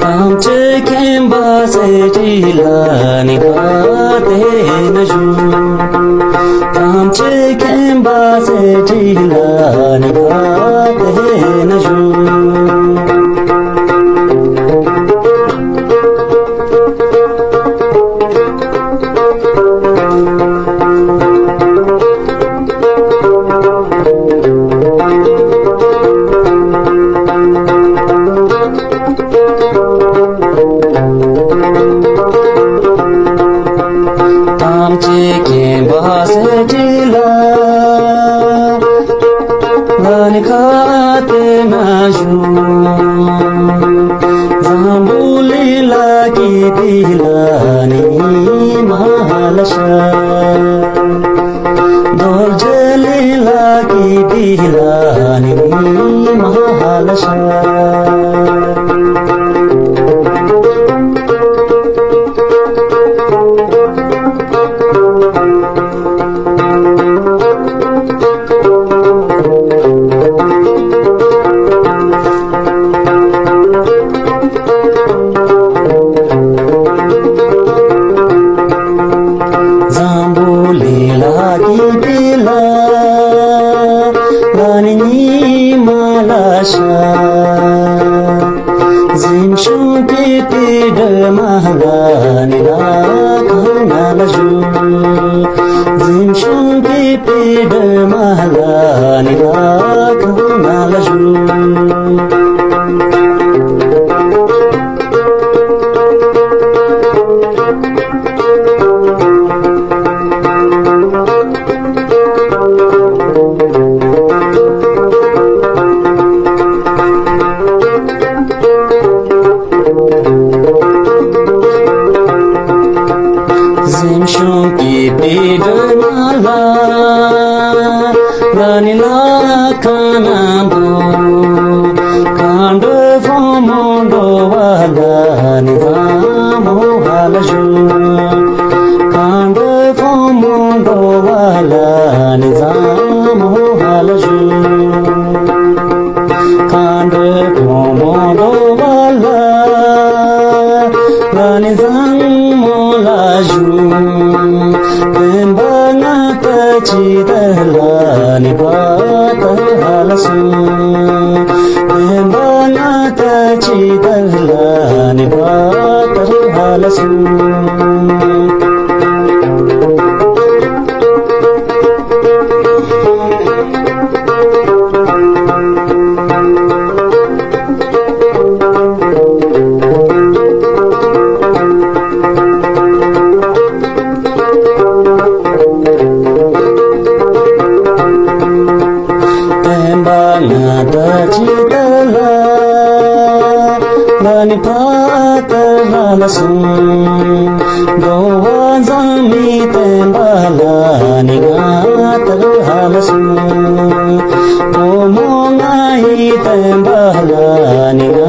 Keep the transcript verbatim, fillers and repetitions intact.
ཐམས་ཅད་མཁྱེན་པ་གསེར་ཁྲི་ལ་ནི་བཀའ་དེ་ནས་ཞུ། ཐམས་ཅད་མཁྱེན་པ་གསེར་ཁྲི་ལ་ནི་བཀའ་དེ་ནས་ཞུ། ཐམས་ཅད་མཁྱེན་པ་གསེར་ཁྲི་ལ། ལ་ནི་བཀའ་དེ་ནས་ཞུ། འཛམ་བུ་གླིང་ལ་གི་དེ་ལ་ནི་མ་ཧཱ་ལ་ཤ། རྡོ་རྗེ་གླིང་ལ་གི་དེ་ལ་ནི་མ་ཧཱ་ལ་ཤ། འཛམ་བུ་གླིང་ལ་གི་དེ་ལ་ལ་ནི་ཉི་མ་ལ་ཤ། གཟིམ་ཆུང་གི་པི་ཌ་མ་ལ་ནི་ལ་ཁང་ན་ལ་བཞུགས། གཟིམ་ཆུང་གི་པི་ཌ་མ་ལ་ནི་ལ་ཁང་ན་ལ་བཞུགས། གཟིམ་ཆུང་གི་པི་ཌ་མ་ལ་ལ་ནི་ལ་ཁང་ན་འདུག། མཁའ་འགྲོ་ཕོ་མོ་འགྲོ་བ་ལ་ནི་ཛམ་མོ་ཧ་ལ་བཞུགས། མཁའ་འགྲོ་ཕོ་མོ་འགྲོ་བ་ལ་ནི་ཛམ་མོ་ཧ་ལ་བཞུགས། མཁའ་འགྲོ་ཕོ་མོ་འགྲོ་བ་ལ་ལ་ནི་ཛམ་མོ་ལ་བཞུགས། བསྟན་པ་ང་ད་ཅི་ལྟར་ལ་ནི་བ་ལྟར་ཧ་ལ་སོང་། བསྟན་པ་ང་ད་ཅི་ལྟར་ལ་ནི་བ་ལྟར་ཧ་ལ་སོང་། བསྟན་པ་ང་ད་ཅི་ལྟར་ལ་ལ་ནི་བ་ལྟར་ཧ་ལ་སོང་། འགྲོ་བ་ཚང་མའི་བསྟན་པ་ལ་ནི་ང་ལྟར་ཧ་ལ་སོང་། བུ་མོ་ང་ཡི་བསྟན་པ་ལ་ནི་ང་